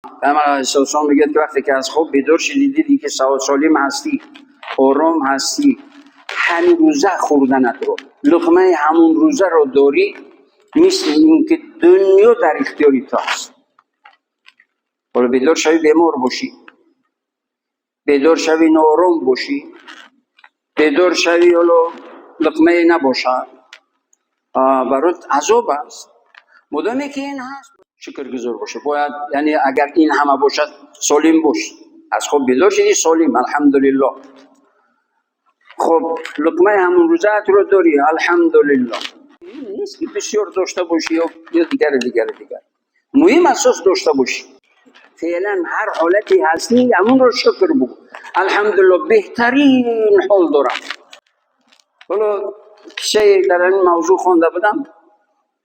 Паёмбар алайҳиссалом мегӯяд, ки вақте ки аз хоб бедор шудӣ, дидӣ ки солим ҳастӣ, ором ҳастӣ, ҳамин рӯза хӯрданатро, луқмаи ҳамон рӯзаро дорӣ, мисли ин ки дунё дар ихтиёри ту аст. Ҳоло бедор шавӣ, бемор бошӣ, бедор шавӣ, ноором бошӣ, бедор шавӣ, ҳоло луқмае набошад, барот азоб аст. Модоме ки ин ҳаст, шукргузор бошад. Бояд, яъне агар ин ҳама бошад, солим бош. Аз хоб бедор шудӣ солим, алҳамдулиллоҳ. Хоб, луқмаи ҳамон рӯзаатро дорӣ, алҳамдулиллоҳ. Муҳим нест, ки бисёр дошта бошӣ ё дигару дигару дигар. Муҳим асос дошта бошӣ. Феълан ҳар ҳолате ҳастӣ, ҳамонро шукр бугӯ. Алҳамдулиллоҳ, беҳтарин ҳол дорам. Ҳоло қиссае дар ҳамин мавзӯъ хонда будам.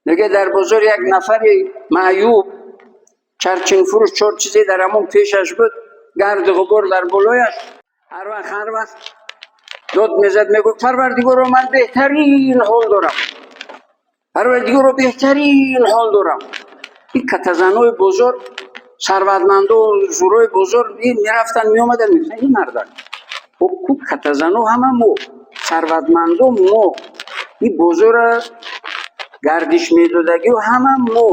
Мегӯяд, дар бозор як нафари маъюб, чарчинфурӯш, чор чизе дар ҳамон пешаш буд, гарду ғубор дар болояш. Ҳар вақт дод мезад, мегуфт: «Парвардигоро, ман беҳтарин ҳол дорам, Парвардигоро, беҳтарин ҳол дорам». Ин катазанои бозор, сарватманду зурои бозор мерафтанд, меомаданд, мегуфтанд: «Ин мардак ку, катазано ҳама мо, сарватмандо мо, ин бозора гардиш медодагиҳо ҳама мо,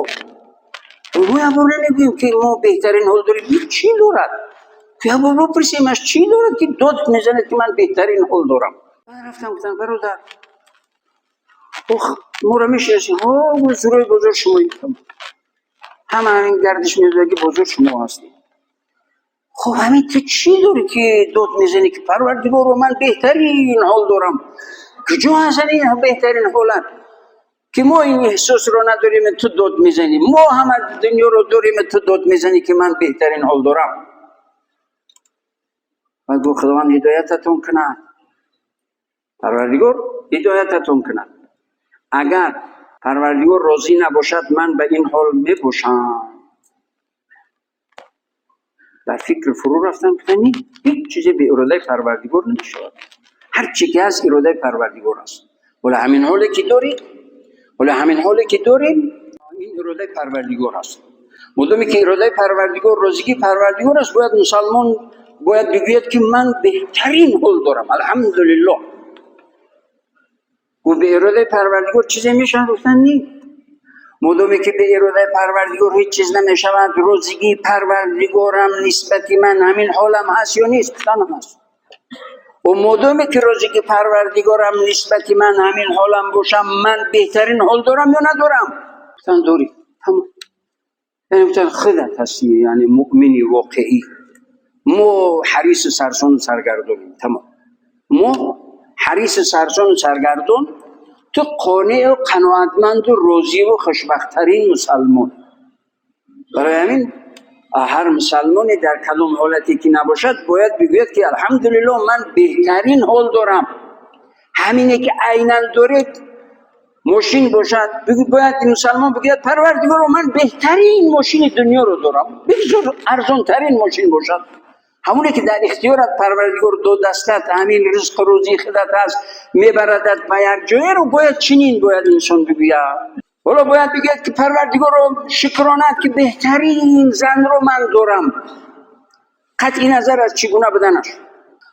мо як бор намегӯем, ки мо беҳтарин ҳол дорем. Ин чӣ дорад? Як бор бипурсемаш, чӣ дорад, ки дод мезанад, ки ман беҳтарин ҳол дорам?» Рафтам, гуфтам: «Бародар, моро мешиносӣ? Ҳо, зурои бозор шумоӣ, ҳама ҳамин гардиш медодаги бозор шумо ҳастед. Хуб, ҳамин ту чӣ дорӣ, ки дод мезанӣ, ки Парвардигоро, ман беҳтарин ҳол дорам? Куҷо ҳаст ин беҳтарин ҳолат, ки мо ин эҳсосро надорем, ту дод мезанӣ? Мо ҳама дунёро дорем, ту дод мезанӣ, ки ман беҳтарин ҳол дорам». Баъд гуфт: «Худованд ҳидоятатон кунад, Парвардигор ҳидоятатон кунад. Агар Парвардигор розӣ набошад, ман ба ин ҳол мебошам». Дар фикр фурӯ рафтам, гуфтам: ҳеҷ чизе бе иродаи Парвардигор намешавад. Ҳар чи ки ҳаст, иродаи Парвардигор аст. Ҳоло ҳамин ҳоле ки дорӣ, ҳоло ҳамин ҳоле ки дорем, ин иродаи Парвардигор аст. Модоме ки иродаи Парвардигор, розигии Парвардигор аст, бояд мусалмон бояд бигӯяд, ки ман беҳтарин ҳол дорам, алҳамдулиллоҳ. Гуфт: «Бе иродаи Парвардигор чизе мешавад?» Гуфтан: «Не». «Модоме ки бе иродаи Парвардигор ҳеҷ чиз намешавад, розигии Парвардигорам нисбати ман ҳамин ҳолам ҳаст ё нест?» Гуфтан: «Ҳаст». «Ва модоме ки розигии Парвардигорам нисбати ман ҳамин ҳолам бошам, ман беҳтарин ҳол дорам ё надорам?» Гуфтан: «Дорӣ». Тамом. Яъне гуфтан: «Худат ҳастӣ, яъне муъмини воқеӣ. Мо ҳариси сарсону саргардонем, тамом. Мо ҳариси сарсону саргардон, ту қонеъу қаноатманду розиву хушбахттарин мусалмон». Барои ҳамин ҳар мусалмоне дар кадом ҳолате ки набошад, бояд бигӯяд, ки алҳамдулиллоҳ, ман беҳтарин ҳол дорам. Ҳамине ки айнан доред, мошин бошад, бояд мусалмон бигӯяд: «Парвардигоро, ман беҳтарин мошини дунёро дорам». Бигзор арзонтарин мошин бошад, ҳамоне ки дар ихтиёрат Парвардигор додастат, ҳамин ризқу рӯзии худат аст, мебарадат ба як ҷоеро, бояд чунин бояд инсон бигӯяд. Ҳоло бояд бигӯяд, ки Парвардигоро шукронат, ки беҳтарин занро ман дорам, қатъи назар аз чӣ гуна буданаш.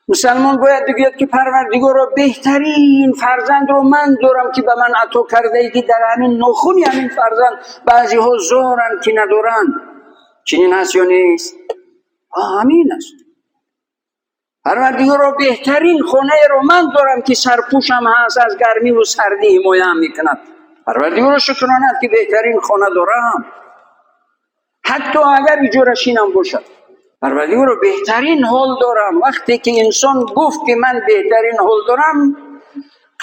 Мусалмон бояд бигӯяд, ки Парвардигоро, беҳтарин фарзандро ман дорам, ки ба ман ато кардаӣ, ки дар ҳамин нохуни ҳамин фарзанд баъзеҳо зоранд, ки надоранд. Чунин ҳаст ё нест? Ҳамин аст. Парвардигоро, беҳтарин хонаеро ман дорам, ки сарпӯшам ҳаст, аз гармиву сардӣ ҳимояам мекунад. Парвардигоро, шукронат, ки беҳтарин хона дорам, ҳатто агар иҷорашинам бошад. Парвардигоро, беҳтарин ҳол дорам. Вақте ки инсон гуфт, ки ман беҳтарин ҳол дорам,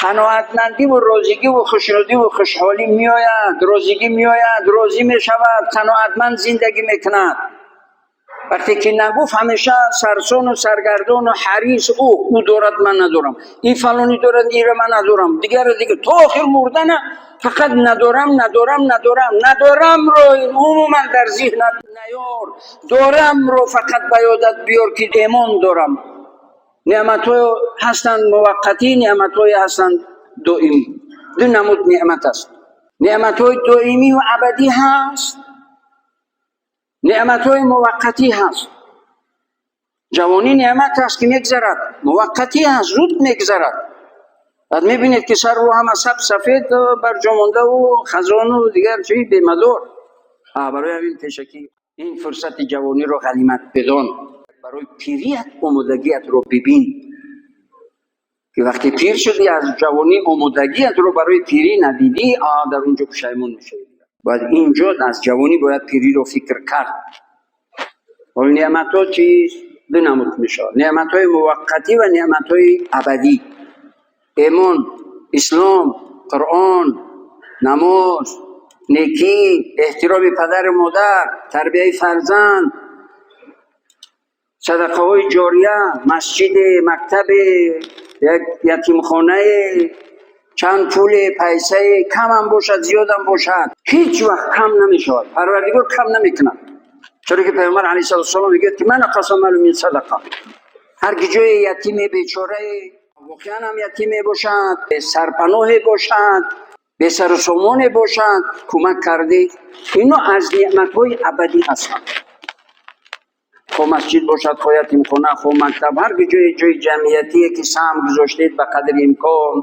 қаноатмандиву розигиву хушнудиву хушҳолӣ меояд, розигӣ меояд, розӣ мешавад, қаноатманд зиндагӣ мекунад. Вақте ки нагуфт, ҳамеша сарсону саргардону ҳарис: ӯ дорад, ман надорам, ин фалонӣ дорад, инро ман надорам, дигарро дигар, то охир мурдана фақат надорам, надорам, надорам. Надорамро умуман дар зиҳнат наёр, дорамро фақат ба ёдат биёр, ки эмон дорам. Неъматҳо ҳастанд муваққатӣ, неъматҳое ҳастанд доимӣ. Ду намуд неъмат аст: неъматҳои доимию абадӣ ҳаст. Неъматҳои муваққатӣ ҳаст. Ҷавонӣ неъмат аст, ки мегзарад, муваққатӣ аст, зуд мегзарад. Баъд мебинед, ки сару ҳама саб сафед бар ҷо мондаву хазону дигар чӣ бемадор. Барои ҳамин пешакӣ ин фурсати ҷавониро ғанимат бидон, барои пирият омодагиятро бибин, ки вақте пир шудӣ, аз ҷавонӣ омодагиятро барои пирӣ надидӣ, дар он ҷо пушаймон мешавӣ. Бояд инҷо аз ҷавонӣ бояд пириро фикр кард. Ҳол неъматҳо чист? Ду намуд мешавад: неъматҳои муваққатӣ ва неъматҳои абадӣ. Имон, ислом, Қуръон, намоз, некӣ, эҳтироми падару модар, тарбияи фарзанд, садақаҳои ҷория, масҷиде, мактабе, як ятимхонае, чанд пуле, пайсае, камам бошад, зиёдам бошад, ҳеҷ вақт кам намешавад. Парвардигор кам намекунад, чаро ки Паёмбар алайҳиссалоту вассалом мегӯяд, ки ما نقص مال من صدقة. Ҳар ки ҷои ятиме бечорае, воқеан ҳам ятиме бошад, бесарпаноҳе бошад, бесару сомоне бошад, кӯмак кардӣ, ино аз неъматҳои абадӣ ҳастанд. Хо масҷид бошад, хо ятимхона, хо мактаб, ҳар ҷои ҷои ҷамъиятие, ки саҳм гузоштед ба қадри имкон,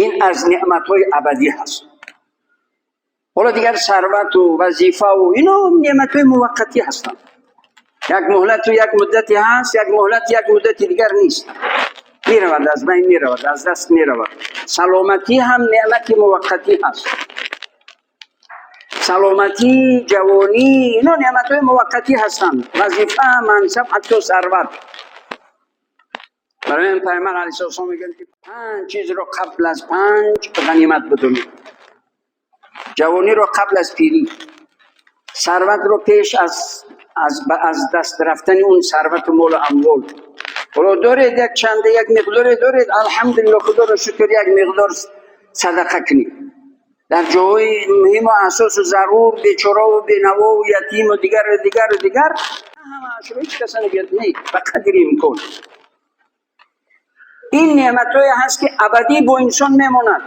ин аз неъматҳои абадӣ ҳаст. Ҳоло дигар сарвату вазифаву ино неъматҳои муваққатӣ ҳастанд. Як муҳлату як муддате ҳаст, як муҳлат, як муддати дигар нест, меравад, аз байн меравад, аз даст меравад. Саломатӣ ҳам неъмати муваққатӣ ҳаст. Саломатӣ, ҷавонӣ, ино неъматҳои муваққатӣ ҳастанд, вазифа, мансаб, ҳатто сарват. Барои ин Пайғамбар алайҳиссалом мегӯянд, ки панҷ чизро қабл аз панҷ ғанимат бидонед: ҷавониро қабл аз пирӣ, сарватро пеш аз даст рафтани он сарвату молу амвол. Ҳоло доред як чанде, як миқдоре доред, алҳамдулилло, Худоро шукр, як миқдор садақа кунед дар ҷоҳои муҳиму асосу зарур, бечораву бенавову ятиму дигару дигару дигар. Ҳамаашро ҳеҷ каса нагӯяд, не, ба қадри имкон. Ин неъматҳое ҳаст, ки абадӣ бо инсон мемонад.